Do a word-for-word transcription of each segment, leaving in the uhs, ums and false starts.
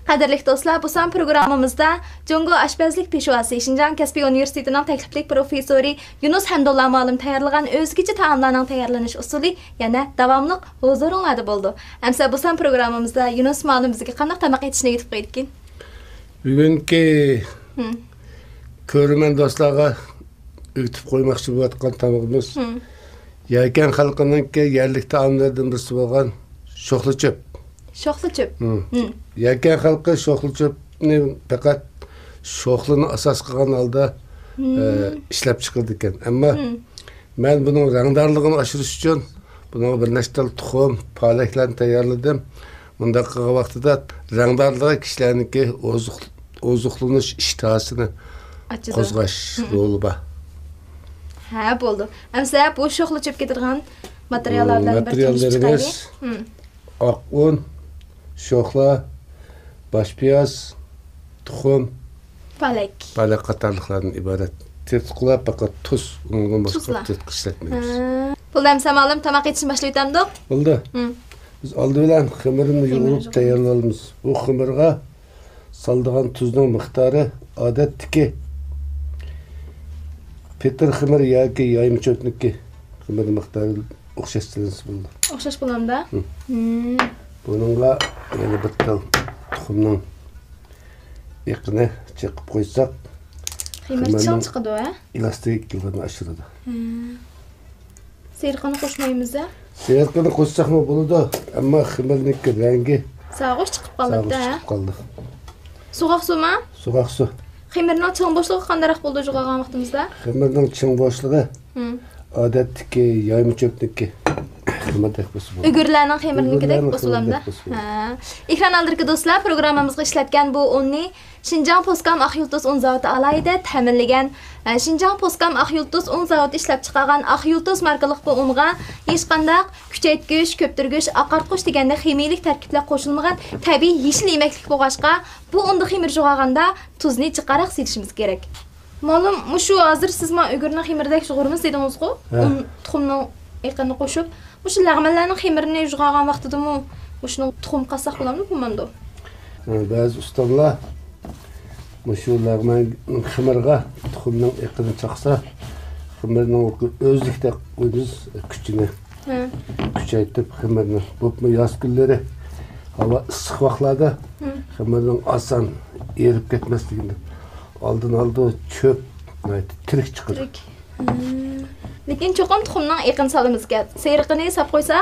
قەدىرلىك دوستلار، بۇ سان پروگراممىمىزدا جۇڭگو ئاشپەزلىك پېشۋاسى، شىنجاڭ كەسپىي ئۇنىۋېرسىتېتىنىڭ تەكلىپلىك پروفېسسورى يۇنۇس ھەمدۇللا مۇئەللىم تەييارلىغان ئۆزگىچە تائاملارنىڭ تەييارلىنىش ئۇسۇلى، يەنە داۋاملىق ھۇزۇرۇڭلاردا بولىدۇ. ئەمسە بۇ سان پروگراممىمىزدا يۇنۇس مۇئەللىم بىزگە قانداق تاماق ئېتىشنى ئۆگىتىپ قويىدىكىن؟ بۈگۈنكى ھىم. كۆرۈرمەن دوستلارغا ئۆگىتىپ قويماقچى بولۇۋاتقان تامىقىمىز ھىم. يەكەن خەلقىنىڭكى يەرلىك تائاملىرىدىن بىرسى بولغان شوخلا چۆپ. شوخلا چۆپ. ھىم. ھىم. يەكەن خەلقى شوخلا چۆپنى پەقەت شوخلىنى ئاساس قىلغان ھالدا ھىم. ئە، ئىشلەپ چىقىرىدىكەن. ئەمما ھىم. مەن بۇنىڭ رەڭدارلىقىنى ئاشۇرۇش ئۈچۈن بۇنىڭغا بىر نەچچە تال تۇخۇم، پالەكلەرنى تەييارلىدىم. مۇنداق قىلغان ۋاقتىدا رەڭدارلىقى كىشىلەرنىڭكى ئوزۇق-، ئوزۇقلىنىش ئىشتىھاسىنى ئاچىدۇ. قوزغاش ھىم. رولى بار. ھە، بولدى. ئەمسە بۇ شوخلا چۆپ كېتىدىغان ماتېرىياللار بىلەن بىر تونۇشۇپ چىقايلى. ماتېرىياللىرىمىز ھىم. ئاق ئۇن، شوخلا، باش پىياز، تۇخۇم، پالەك. پالەك قاتارلىقلاردىن ئىبارەت. تېتىتقۇلار پەقەت تۇز، ئۇنىڭدىن باشقا تۇزلا. تېتىتقۇ ئىشلەتمەيمىز. ھە. بولدى، ئەمسە مۇئەللىم، تاماق ئېتىشنى باشلىۋېتەمدۇق؟ بولدى. ھىم. بىز ئالدى بىلەن خېمىرنى خېمىرنى يۇغۇرۇپ يۇغۇرۇپ. تەييارلىۋالىمىز. بۇ خېمىرغا سالىدىغان تۇزنىڭ مىقدارى ئادەتتىكى پېتىر خېمىرى ياكى يايما چۆپنىكى خېمىرى مىقدارى ئوخشاش سېلىنسا بولىدۇ. ئوخشاش بولامدا؟ ھىم. ھىم. بۇنىڭغا يەنە بىر تال تۇخۇمنىڭ ئېقىنى چېقىپ قويساق، خېمىر خېمىرنىڭ چىڭ چىقىدۇ، ھە؟ ئېلاستىكلىقىنى ئاشۇرىدۇ. ھىم. سېرىقىنى قوشمايمىز-ە؟ سېرىقىنى قوشساقمۇ بولىدۇ، ئەمما خېمىرنىڭكى رەڭگى ساغۇش چىقىپ قالىدۇ، ساغۇش ھە؟ چىقىپ قالىدۇ. سوغۇق سۇما؟ سوغۇق سۇ. خېمىرنىڭ چىڭ بوشلۇقى قانداقراق بولىدۇ يۇغارغان ۋاقتىمىزدا؟ خېمىرنىڭ چىڭ بوشلۇقى ھىم. ئادەتتىكى يايما چۆپنىكى خېمىردەك بولسا بولىدۇ. ئۆگۈرلەرنىڭ خېمىرىنىڭكىدەك ئۆگۈرلەرنىڭ بولسا بولامدا؟ خېمىرىدەك بولسا بولىدۇ. ھە. ئېكران ئالدىدىكى دوستلار، پروگراممىمىزغا ئىشلەتكەن بۇ ئۇننى شىنجاڭ پوسكام ئاق يۇلتۇز ئۇن زاۋۇتى ئالاھىدە تەمىنلىگەن. ئە، شىنجاڭ پوسكام ئاق يۇلتۇز ئۇن زاۋۇتى ئىشلەپچىقارغان ئاق يۇلتۇز ماركىلىق بۇ ئۇنغا ھېچقانداق كۈچەيتكۈچ، كۆپتۈرگۈچ، ئاقارتقۇچ دېگەندەك خىمىيىلىك تەركىبلەر قوشۇلمىغان تەبىئىي يېشىل يېمەكلىك بولغاچقا، بۇ ئۇندا خېمىر يۇغارغاندا تۇزنى جىقراق سېلىشىمىز كېرەك. مۇئەللىم، مۇشۇ ھازىر سىز ماڭا ئۆگۈرنىڭ خېمىرىدەك يۇغۇرىمىز دېدىڭىزغۇ؟ ھە. ئۇن، تۇخۇمنىڭ ئېقىنىنى قوشۇپ، مۇشۇ لەغمەنلەرنىڭ خېمىرىنى يۇغارغان ۋاقتىدىمۇ مۇشۇنىڭ تۇخۇم قاتساق بولامدۇ، بولمامدۇ؟ ھە، بەزى ئۇستاملار مۇشۇ لەغمەن خېمىرغا تۇخۇمنىڭ ئېقىنى چاقسا، خېمىرنىڭ ئۆزلۈكتە قويىمىز كۈچىنى، ھە. كۈچەيتىپ خېمىرنى، بولۇپمۇ ياز كۈنلىرى ھاۋا ئىسسىق ۋاقىتلاردا ھە. خېمىرنىڭ ئاسان ئېرىپ كەتمەسلىكىنى ئالدىنى ئالىدۇ، چۆپ ناھايىتى تىرىك چىقىدۇ. تىرىك. ھىم. لېكىن چوقۇم تۇخۇمنىڭ ئېقىنى سالىمىزكەن. سېرىقىنى ساپ قويسا،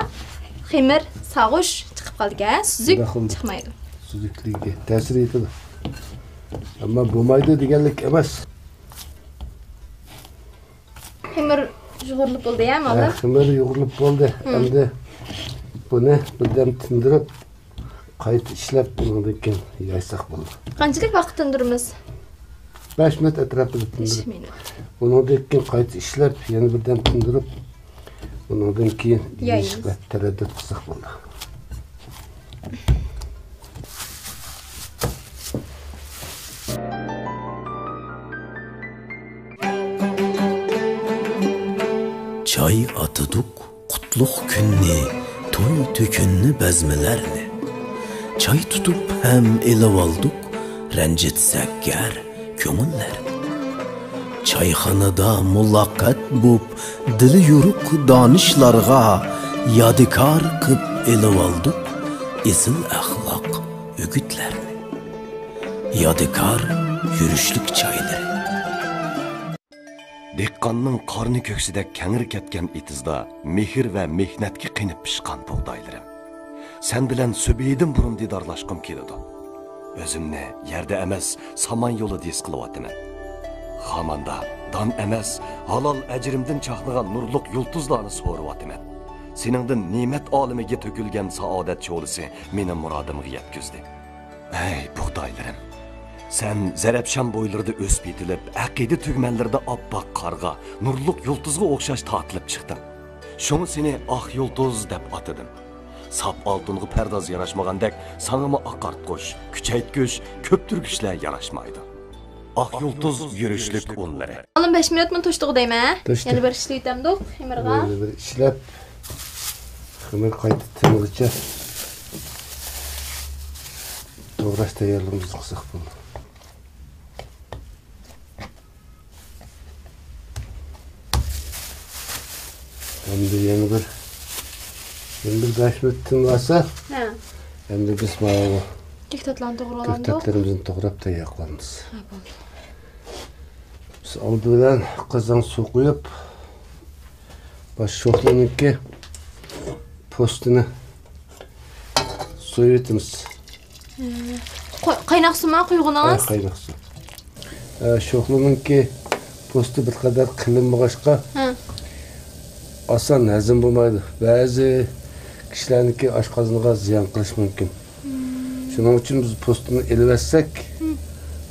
خېمىر ساغۇش چىقىپ قالىدىكەن، سۈزۈك شۇنداق بولىدۇ. چىقمايدۇ. سۈزۈكلۈكىگە تەسىر يېتىدۇ. ئەمما بولمايدۇ دېگەنلىك ئەمەس. خېمىر يۇغۇرۇلۇپ بولدى، يا، ھە، مانا؟ خېمىر يۇغۇرۇلۇپ بولدى. ھىم. ئەمدى بۇنى بىردەم تىندۇرۇپ، قايتا ئىشلەپ، ئۇنىڭدىن كېيىن يايساق بولىدۇ. قانچىلىك ۋاقىت تىندۇرىمىز؟ بەش مىنۇت ئەتراپىدا تىندۇرۇپ، بەش مىنۇت. ئۇنىڭدىن كېيىن قايتا ئىشلەپ، يەنە بىردەم تىندۇرۇپ، ئۇنىڭدىن كېيىن يايىمىز. يېيىشقا تەرەددۇت قىلساق بولىدۇ. چاي ئاتىدۇق قۇتلۇق كۈننى، توي-تۆكۈننى، بەزمىلەرنى. چاي تۇتۇپ ھەم ئېلىۋالدۇق رەنجىتسەك گەر كۆڭۈللەرنى. چايخانىدا مۇلاقات بوپ، دىلى يورۇق دانىشلارغا يادىكار قىپ ئېلىۋالدۇق ئېسىل ئەخلاق ئۆگۈتلەرنى. يادىكار يۈرۈشلۈك چايلىرى. دېھقاننىڭ قارنى كۆكسىدەك كەڭرى كەتكەن ئېتىزدا مېھىر ۋە مېھنەتكە قېنىپ پىشقان بۇغدايلىرىم. سەن بىلەن سۈبھىدىن بۇرۇن دىدارلاشقۇم كېلىدۇ. ئۆزۈمنى يەردە ئەمەس، سامان يولىدا ھېس قىلىۋاتىمەن. خاماندا دان ئەمەس، ھالال ئەجرىمدىن چاقنىغان نۇرلۇق يۇلتۇزلارنى سورۇۋاتىمەن. سېنىڭدىن نېمەت ئالىمىگە تۆكۈلگەن سائادەت شولىسى مېنى مۇرادىمغا يەتكۈزدى. ئەي بۇغدايلىرىم! سەن زەرەپشان بويلىرىدا ئۆسۈپ يېتىلىپ، ئەقىدە تۈگمەنلىرىدە ئاپئاق قارغا، نۇرلۇق يۇلتۇزغا ئوخشاش تارتىلىپ چىقتىڭ. شۇڭا سېنى ئاق يۇلتۇز دەپ ئاتىدىم. ساپ ئالتۇنغا پەرداز ياراشمىغاندەك، ساڭىمۇ ئاقارتقۇچ، كۈچەيتكۈچ، كۆپتۈرگۈچلەر ياراشمايدۇ. ئاق يۇلتۇز يۈرۈشلۈك ئۇنلىرى. ئالىم بەش مىنۇتمۇ توشتىغۇ دەيمەن، ھە؟ توشتى. يەنە بىر ئىشلىۋېتەمدۇق خېمىرغا. يەنە بىر ئىشلەپ، خېمىر قايتا تىنغىچە. توغراش تەييارلىقىمىزنى قىلساق بولدى. ئەمدى يەنە بىر، يەنە بىر بەش مىنۇت تىنىۋالسا، ھە. ئەمدى بىز ماۋۇ كۆكتاتلارنى توغرىۋالامدۇق. كۆكتاتلىرىمىزنى توغراپ تەييار قىلىمىز. ھە، بولدى. بىز ئالدى بىلەن قازانغا سۇ قۇيۇپ، باش شوخلىنىڭكى پوستىنى سويۇۋېتىمىز. ھە. قو-، قايناق سۇما قۇيغىنىڭىز؟ ھە، قايناق سۇ. ھە، شوخلىنىڭكى پوستى بىر قەدەر قېلىن بولغاچقا، ھە. ئاسان ھەزىم بولمايدۇ. بەزى كىشىلەرنىڭكى ئاشقازىنىغا زىيان قىلىشى مۇمكىن. مم. شۇنىڭ ئۈچۈن بىز پوستىنى ئېلىۋەتسەك، مم.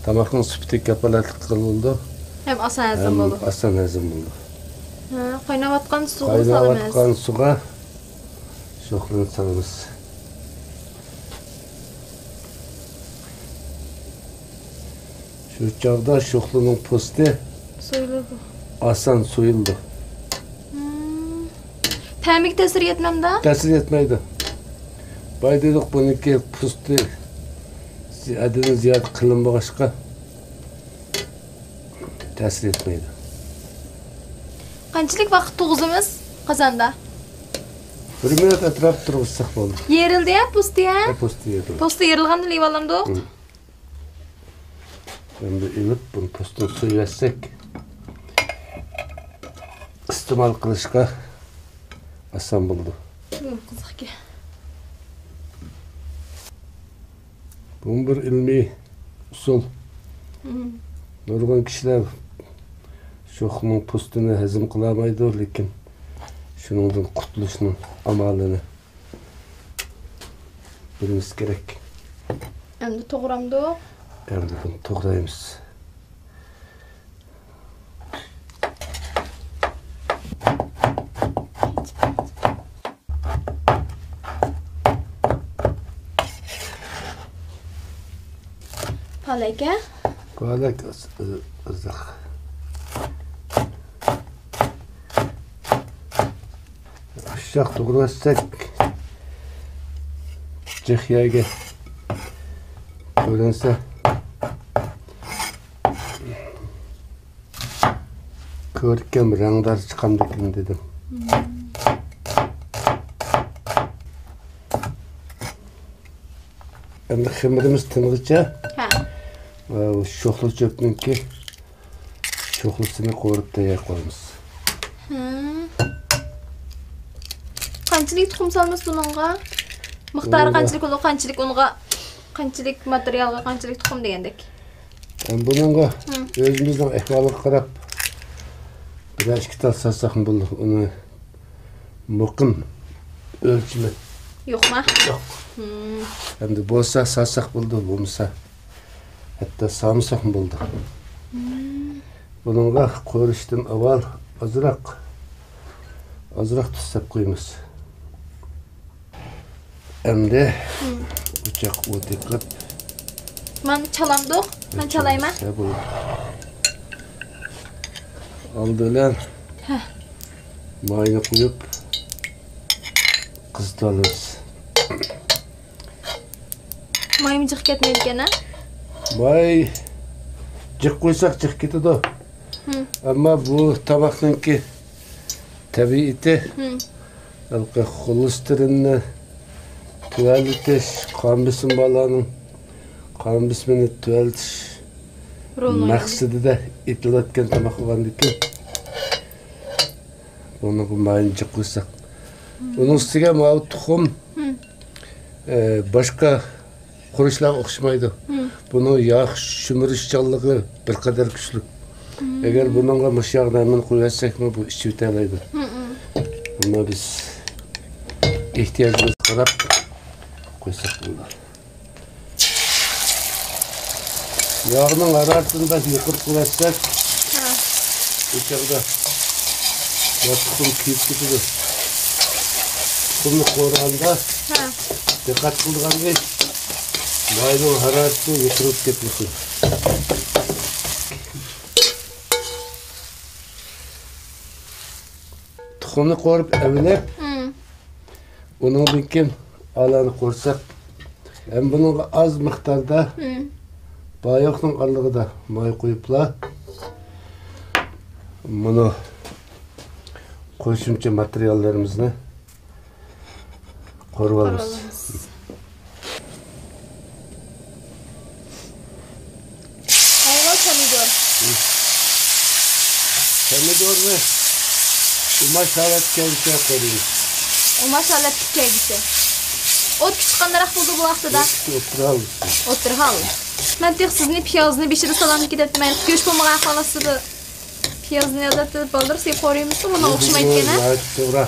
تاماقنىڭ سۈپىتى كاپالەتلىك قىلىنىدۇ. ھەم ئاسان ھەزىم ھەم بولىدۇ. ئاسان ھەزىم بولىدۇ. ھە، قايناۋاتقان سۇغا سالىمىز. قايناۋاتقان سۇغا شوخلىنى سالىمىز. شۇ چاغدا شوخلىنىڭ پوستى سويۇلىدۇ. ئاسان سويۇلىدۇ. مم. تەمىگە تەسىر يەتمەمدۇ؟ تەسىر يەتمەيدۇ. باي دېدۇق، بۇنىڭكى پوستى زىيادىدىن زىيادە قېلىن بولغاچقا، تەسىر يەتمەيدۇ. قانچىلىك ۋاقىت تۇرغۇزىمىز قازاندا؟ بىر مىنۇت ئەتراپىدا تۇرغۇزساق بولدى. يېرىلدى يا، پوستى يا؟ ھە، پوستى يېرىلدى. پوستى يېرىلغاندا يېۋالامدۇق؟ ھە. ئەمدى ئېلىپ، بۇنى پوستىنى سويۇۋەتسەك، ئىستېمال قىلىشقا ئاسان بولىدۇ. بۇ قىزىقكەن. بۇمۇ بىر ئىلمىي ئۇسۇل. مم. نۇرغۇن كىشىلەر شوخلىنىڭ پوستىنى ھەزىم قىلالمايدۇ، لېكىن شۇنىڭدىن قۇتۇلۇشنىڭ ئامالىنى بىلىمىز كېرەك. ئەمدى توغرامدۇق؟ ئەمدى بۇنى توغرايمىز. پالەكە؟ پالەك ئىز-، ئىز-، ئىزىق. ئۇششاق توغرىۋەتسەك، جىق يەرگە كۆرۈنسە، كۆركەم رەڭدار چىقامدىكىن دېدىم. ئەمدى خېمىرىمىز تىنغىچە، ھە. ئە، شوخلا چۆپنىڭكى شوخلىسىنى قورۇپ تەييار قىلىمىز. ھە. قانچىلىك تۇخۇم سالىمىز بۇنىڭغا؟ مىقدارى بۇنىڭغا قانچىلىك بولىدۇ؟ قانچىلىك ئۇنغا، قانچىلىك ماتېرىيالغا، قانچىلىك تۇخۇم دېگەندەك. ھەم بۇنىڭغا ھە. ئۆزىمىزنىڭ ئەھۋالىغا قاراپ بىرەر ئىككى تال سالساقمۇ بولىدۇ. ئۇنى مۇقىم ئۆلچىمى يوقما؟ يوق. ھىم. ئەمدى بولسا سالساق بولىدۇ، بولمىسا ھەتتا سالمىساقمۇ بولىدۇ. ھىم. بۇنىڭغا قورۇشتىن ئاۋۋال ئازراق، ئازراق تۇز سېلىپ قويىمىز. ئەمدى ھىم. ئوچاق ئوتى قىلىپ. مانا چالامدۇق؟ مانا چالايمەن. ھە، بولىدۇ. ئالدى بىلەن ھە. ماينى قۇيۇپ قىزىتىۋالىمىز. مايمۇ جىق كەتمەيدىكەن ھە؟ ماي جىق قويساق جىق كېتىدۇ. ھىم. ئەمما بۇ تاماقنىڭكى تەبىئىتى ھىم. ھېلىقى خولېستېرىننى تۆۋەنلىتىش، قان بېسىمى بارلارنىڭ قان بېسىمىنى تۆۋەنلىتىش رولىنى ئوينايدۇ. مەقسىتىدە ئېتىلىۋاتقان تاماق بولغاندىكىن، بۇنىڭغا ماينى جىق قويساق. ھىم. ئۇنىڭ ئۈستىگە ماۋۇ تۇخۇم، ھىم. ئە، باشقا خۇرۇچلارغا ئوخشىمايدۇ. ھىم. بۇنىڭ ياغ شۈمۈرۈشچانلىقى بىر قەدەر كۈچلۈك. ھىم. ئەگەر بۇنىڭغا مۇشۇ ياغنى ھەممىنى قويۇۋەتسەكمۇ، بۇ ئىچىۋېتەلەيدۇ. ھىم، ھىم. ئەمما بىز ئېھتىياجىمىزغا قاراپ قويساق بولىدۇ. ياغنىڭ ھارارىتىنى بەك يۇقىرى قىلىۋەتسەك، ھە. ئۇ چاغدا ياغ تۇخۇم كۆيۈپ كېتىدۇ. تۇخۇمنى قورۇغاندا ھە. دىققەت قىلىدىغان ئىش، ماينىڭ ھارارىتىنى يۇقىرى قىلىپ كەتمىسۇن. تۇخۇمنى قورۇپ ئەۋلەپ، ھىم. ئۇنىڭدىن كېيىن ئالانى قورۇساق، ھەم بۇنىڭغا ئاز مىقداردا بايوقنىڭ ئارىلىقىدا ماي قۇيۇپلا، مۇنۇ قوشۇمچە ماتېرىياللىرىمىزنى قورۇۋالىمىز. قورۇۋالىمىز. ئاۋۋال پەمىدۇر. پەمىدۇرنى ئۇماش ھالەتكە كەلگۈچە قورۇيمىز. ئۇماش ھالەتكە كەلگۈچە. ئوت كۈچى قانداقراق بولىدۇ بۇ ۋاقتىدا؟ ئوت كۈچى ئوتتۇرا ھالدا. ئوتتۇرا ھالدا. مەن تېخى سىزنى پىيازنى بېشىدا سالامدىكى دەپتىمەن. گۆش بولمىغان ئەھۋال ئاستىدا. پىيازنى ئادەتتە بالدۇر سېلىپ قورۇيمىزغۇ، بۇنىڭغا ئوخشىمايدىكەن ھە؟ ناھايىتى توغرا.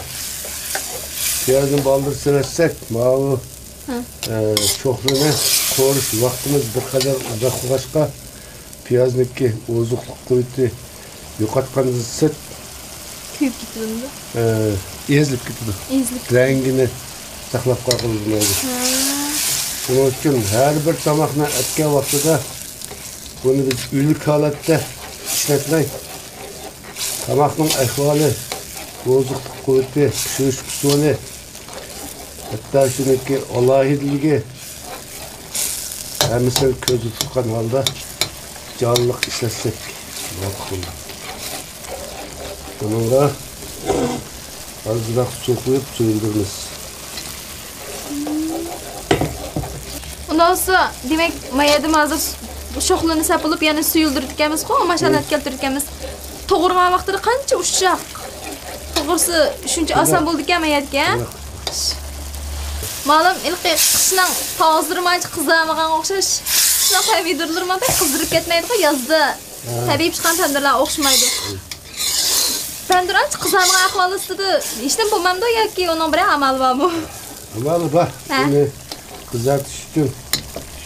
پىيازنى بالدۇر سېلىۋەتسەك، ماۋۇ، ھە. ئە، شوخلىنى قورۇش ۋاقتىمىز بىر قەدەر ئۇزاق بولغاچقا، پىيازنىڭكى ئوزۇقلۇق قۇۋۋىتى يوقاتقاندىن سىرت، كۆيۈپ كېتىدۇ. ئە، ئېزىلىپ كېتىدۇ. ئېزىلىپ كېتىدۇ. رەڭگىنى ساقلاپ قالغىلى بولمايدۇ. ھە. شۇنىڭ ئۈچۈن ھەر بىر تاماقنى ئەتكەن ۋاقتىدا بۇنى بىز ئۆلۈك ھالەتتە ئىشلەتمەي، تاماقنىڭ ئەھۋالى، ئوزۇقلۇق قۇۋۋىتى، پىشۇرۇش ئۇسۇلى، ھەتتا شۇنىڭكى ئالاھىدىلىكى ھەممىسىنى كۆزدە تۇتقان ھالدا جانلىق ئىشلەتسەك مۇۋاپىق بولىدۇ. بۇنىڭغا ئازراق سۇ قۇيۇپ سۇيۇلدۇرىمىز. ئۇنداق بولسا، دېمەك، ما يەردىمۇ ھازىر شوخلىنى سېلىپ بولۇپ، يەنە سۇيۇلدۇرىدىكەنمىزغۇ، ماشاللا كەلتۈرىدىكەنمىز. توغرىغان ۋاقتىدا قانچە ئۇششاق. توغرىسى، شۇنچە ئاسان بولىدىكەن ما يەردىكى. مالىم ھېلىقى قىشنىڭ پاۋزىرى مانچە قىزارمىغانغا ئوخشاش. قىشنىڭ پەمىدۇرلىرىمۇ بەك قىزىرىپ كەتمەيدىغۇ يازدا. ھە. تەبىئىي پىشقان پەمىدۇرلار ئوخشىمايدۇ. پەمىدۇر ئانچە قىزارمىغان ئەھۋال ئۈستىدە ھېچنېمە بولمامدۇ ياكى ئۇنىڭ بىرەر ئامالى بارمۇ؟ ئامالى بار. ھە. ئۇنى قىزارتىش ئۈچۈن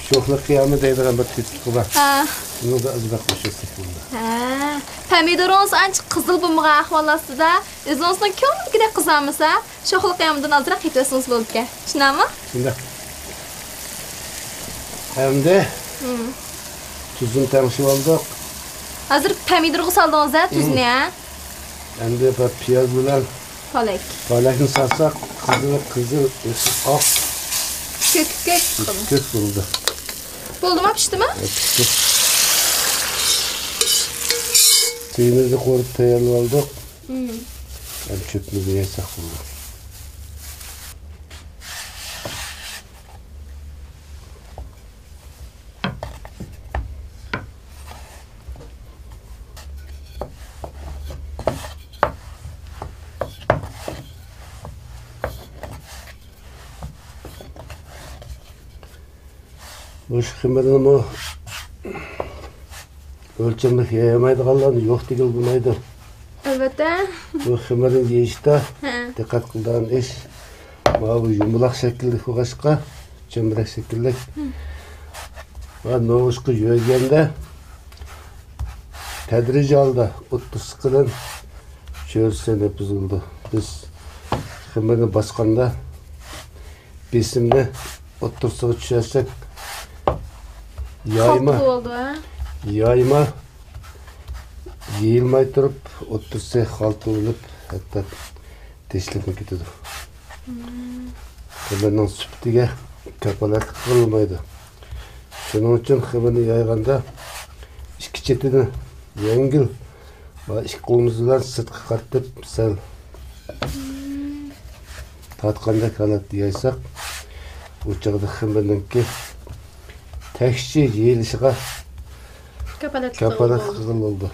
شوخلا قىيامى دەيدىغان بىر تېتىتقۇ بار. ھە. ئۇنىڭدا ئازراق قوشۇۋەتسەك بولىدۇ. ھە. پەمىدۇرىڭىز ئانچە قىزىل بولمىغان ئەھۋال ئاستىدا ئۆزىڭىزنىڭ كۆڭلىدىكىدەك قىزارمىسا، شوخلا قىيامىدىن ئازراق قېتىۋەتسىڭىز بولىدىكەن. شۇنداقمۇ؟ شۇنداق. ئەمدى تۇزنى تەڭشىۋالدۇق. ھازىر پەمىدۇرغا سالدىڭىز ھە تۇزنى ھە؟ ئەمدى بۇ پىياز بىلەن پالەك. پالەكنى سالساق قىزىل، قىزىل، ئاق. كۆك، كۆك. كۆك بولىدۇ. بولدىما، پىشتىما؟ پىشتى. سۈيىمىزنى قورۇپ تەييارلىۋالدۇق. ئەمدى چۆپىمىزنى يايساق بولىدۇ. مۇشۇ خېمىرنىمۇ ئۆلچەملىك يايالمايدىغانلارنى يوق دېگىلى بولمايدۇ. ئەلۋەتتە. بۇ خېمىرنى يېيىشتا دىققەت قىلىدىغان ئىش، ماۋۇ يۇمىلاق شەكىللىك بولغاچقا، چۆمبىرەك شەكىللىك. ۋە نوغۇچقا يۆگەندە تەدرىجىي ھالدا ئوتتۇرىسىدىن چۆرىسى نېپىز بولىدۇ. بىز خېمىرنى باسقاندا بېسىمنى ئوتتۇرىسىغا چۈشۈرسەك، يايما، خالتا بولىدۇ، ھە؟ يايما يېيىلماي تۇرۇپ، ئوتتۇرىسى خالتا بولۇپ، ھەتتا تېشىلىپمۇ كېتىدۇ. خېمىرنىڭ سۈپىتىگە كاپالەتلىك قىلىنمايدۇ. شۇنىڭ ئۈچۈن خېمىرنى يايغاندا ئىككى چېتىنى يەڭگىل ۋە ئىككى قولىمىز بىلەن سىرتقا قارىتىپ سەل تارتقاندەك ھالەتتە يايساق، ئۇ چاغدا خېمىرنىڭكى تەكشى يېيىلىشىغا كاپالەتلىك كاپالەتلىك قىلغىلى بولىدۇ.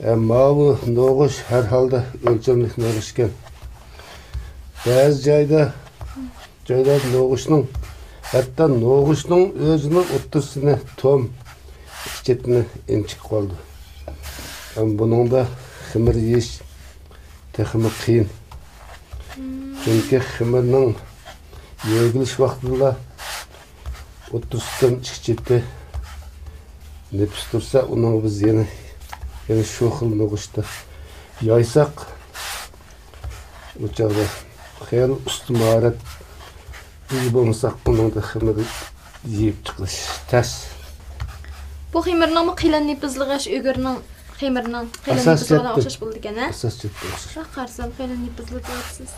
ئە، ماۋۇ نوغۇچ ھەر ھالدا ئۆلچەملىك نوغۇچ ئىكەن. بەزى جايدا جايلار نوغۇچنىڭ، ھەتتا نوغۇچنىڭ ئۆزىنىڭ ئوتتۇرىسىنى توم، ئىككى چېتىنى ئىنچىكە قىلىدۇ. ھەم بۇنىڭدا خېمىر يېيىش تېخىمۇ قىيىن. چۈنكى خېمىرنىڭ يۆگىلىش ۋاقتىدىلا ئوتتۇرىسىدىن ئىككى چېتى نېپىز تۇرسا، ئۇنىڭغا بىز يەنە، يەنە شۇ خىل نوغۇچتا يايساق، ئۇ چاغدا خېلى ئۇستا ماھارەت ئىگە بولمىساق، ئۇنىڭدا خېمىر يېيىپ چىقىش تەس. بۇ خېمىرنىڭمۇ قېلىن نېپىزلىقى ئاشۇ ئۆگۈرنىڭ خېمىرىنىڭ قېلىن نېپىزلىقىغا ئوخشاش بولىدىكەن، ھە؟ ئاساسىيەتتىن ئوخشاش. قارىسام، قېلىن نېپىزلىق دەيسىز.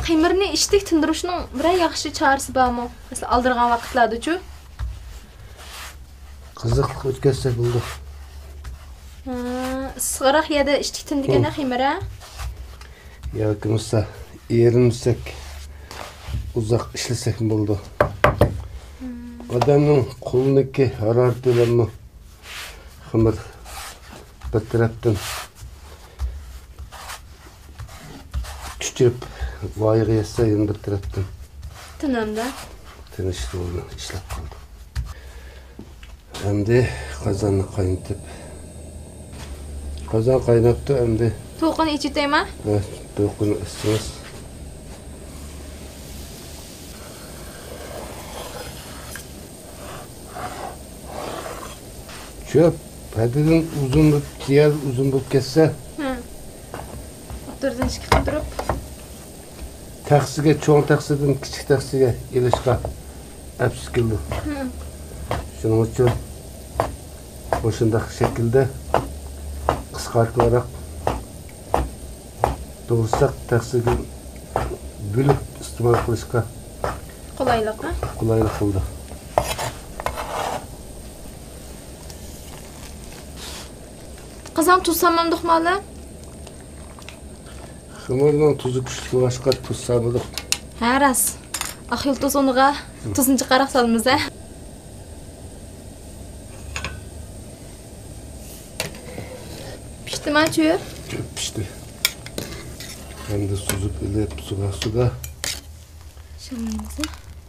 خېمىرنى ئىشتىك تىندۇرۇشنىڭ بىرەر ياخشى چارىسى بارمۇ؟ مەسىلەن، ئالدىرىغان ۋاقىتلاردىچۇ؟ قىزىقلىق ئۆتكەزسەك بولىدۇ. ھە، ئىسسىقراق يەردە ئىشتىك تىندىكەن خېمىر، ھە؟ ياكى بولمىسا ئېرىنمىسەك، ئۇزاق ئىشلىسەكمۇ بولىدۇ. ئادەمنىڭ قولىنىڭكى ھارارىتى بىلەنمۇ خېمىر بىر تەرەپتىن چۈچۈپ، ۋايىغا يەتسە، يەنە بىر تەرەپتىن تىنىمدا تىنىش ئورنى ئىشلەپ قالدى. ئەمدى قازاننى قاينىتىپ، قازان قايناپتۇ ئەمدى. توقىنى ئېچىۋېتەيما؟ ھە، توقىنى ئېچىڭىز. چۆپ ھەددىدىن ئۇزۇن بولۇپ، تېيەر ئۇزۇن بولۇپ كەتسە، ھە. ئوتتۇرىدىن ئىككى قىلدۇرۇپ. تەخسىگە، چوڭ تەخسىدىن كىچىك تەخسىگە ئېلىشقا ئەپسىز كېلىدۇ. ھە. شۇنىڭ ئۈچۈن مۇشۇنداق شەكىلدە قىسقارتىۋاراق توغرىساق، تەخسىگە بۆلۈپ ئىستېمال قىلىشقا قولايلىق، ھە؟ قولايلىق بولىدۇ. قازان تۇز سالمامدۇق مالىم؟ خېمىرنىڭ تۇزى كۈچلۈك بولغاچقا، تۇز سالمىدۇق. ھە، راست. ئاق يۇلتۇز ئۇنىغا تۇزنى جىقراق سالىمىز، ھە؟ پىشتىما چۆپ؟ چۆپ پىشتى. ئەمدى سۈزۈپ ئېلىپ، سۇغا، سۇغا شامىلىمىزنى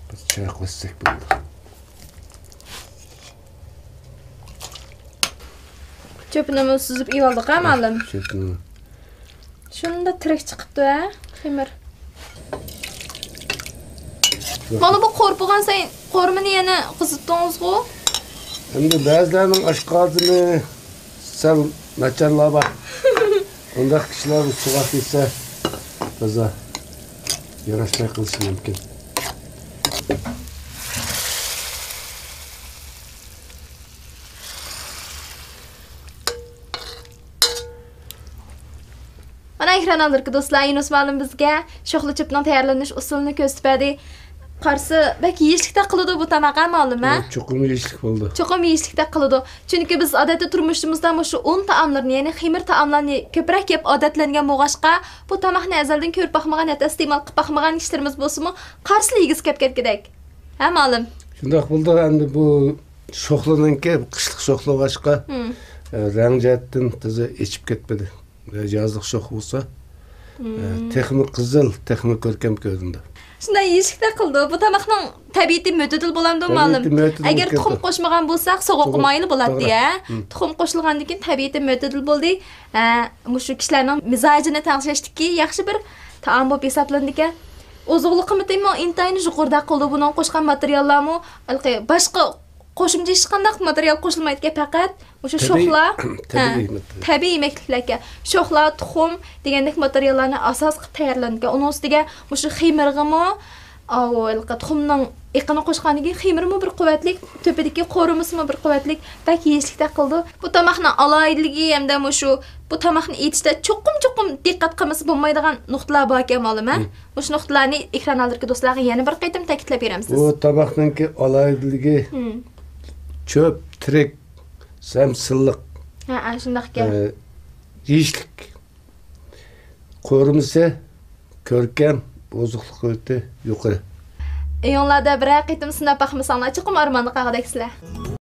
بىر چايقىلىشساق بولىدۇ. چۆپىنىمۇ سۈزۈپ ئېلىۋالدۇق ھە، مۇئەللىم؟ چۆپىنى. شۇندا تىرىك چىقىپتۇ ھە، خېمىر. مانا بۇ قورۇپ بولغان سايىن قورۇمىنى يەنە قىزىتتىڭىزغۇ؟ ئەمدى بەزىلەرنىڭ ئاشقازىنى سەل ناچارلار بار. ئۇنداق كىشىلەر بۇ سۇغا كىرسە تازا ياراشماي قېلىشى مۇمكىن. مانا، ئېكران ئالدىدىكى دوستلار، يۇنۇس مۇئەللىم بىزگە شوخلا چۆپىنىڭ تەييارلىنىش ئۇسۇلىنى كۆرسىتىپ بەردى. قارىسا، بەك يېيىشلىكتەك قىلىدۇ بۇ تاماق، ھە، مۇئەللىم، ھە؟ ھە، چوقۇم يېيىشلىك بولىدۇ. چوقۇم يېيىشلىكتەك قىلىدۇ. چۈنكى بىز ئادەتتە تۇرمۇشىمىزدا مۇشۇ ئۇن تائاملىرىنى، يەنى خېمىر تائاملارنى كۆپرەك يەپ ئادەتلەنگەن بولغاچقا، بۇ تاماقنى ئەزەلدىن كۆرۈپ باقمىغان، ھەتتا ئىستېمال قىلىپ باقمىغان كىشىلىرىمىز بولسىمۇ، قارىسىلا يېگۈسى كەپ كەتكۈدەك. ھە، مۇئەللىم؟ شۇنداق بولدى. ئەمدى بۇ شوخلىنىڭكى قىشلىق شوخلا بولغاچقا، ھىم. ئە، رەڭ جەھەتتىن تازا ئېچىپ كەتمىدى. يازلىق شوخ بولسا، ئە، تېخىمۇ قىزىل، تېخىمۇ كۆركەم كۆرۈنىدۇ. شۇنداق يېيىشلىكتەك قىلىدۇ. بۇ تاماقنىڭ تەبىئىتى مۆتىدىل بولامدۇ، مۇئەللىم؟ تەبىئىتى مۆتىدىل ئەگەر تۇخۇم كېلىدۇ. قوشمىغان بولساق، سوغۇققا توغرا، مايىل بولاتتى، توغرا. ھە؟ ھىم. تۇخۇم قوشۇلغاندىن كېيىن تەبىئىتى مۆتىدىل بولدى. ھە، مۇشۇ كىشىلەرنىڭ مىزاجىنى تەڭشەشتىكى ياخشى بىر تائام بولۇپ ھېسابلىنىدىكەن. ئوزۇقلۇق قىممىتىمۇ ئىنتايىن يۇقىرىدەك قىلىدۇ. بۇنىڭغا قوشقان ماتېرىياللارمۇ ھېلىقى باشقا قوشۇمچە ھېچقانداق ماتېرىيال قوشۇلمايدىكەن، پەقەت مۇشۇ تەبىئىي، شوخلا، تەبىئىي ھە، يېمەكلىك. تەبىئىي يېمەكلىكلەركەن. شوخلا، تۇخۇم دېگەندەك ماتېرىياللارنى ئاساس قىلىپ تەييارلىنىدىكەن. ئۇنىڭ ئۈستىگە مۇشۇ خېمىرغىمۇ، ئاۋۇ، ھېلىقى تۇخۇمنىڭ ئېقىنى قوشقاندىن كېيىن خېمىرىمۇ بىر قۇۋۋەتلىك، تۆپىدىكى قورۇمىسىمۇ بىر قۇۋۋەتلىك، بەك يېيىشلىكتەك قىلىدۇ. بۇ تاماقنىڭ ئالاھىدىلىكى ھەمدە مۇشۇ، بۇ تاماقنى ئېتىشتە چوقۇم، چوقۇم دىققەت قىلمىسا بولمايدىغان نۇقتىلار باركەن، مۇئەللىم، ھە؟ مم. مۇشۇ نۇقتىلارنى ئېكران ئالدىدىكى دوستلارغا يەنە بىر قېتىم تەكىتلەپ بېرەمسىز؟ بۇ تاماقنىڭكى ئالاھىدىلىكى مم. چۆپ، تىرىك، ھەم سىلىق. ھە، ھە، شۇنداق ئىكەن. ئە، يېيىشلىك. قورۇمىسى كۆركەم، ئوزۇقلۇق قىممىتى يۇقىرى. ئۆيۈڭلاردا بىرەر قېتىم سىناپ باقمىساڭلار، چوقۇم ئارماندا قالغۇدەكسىلەر.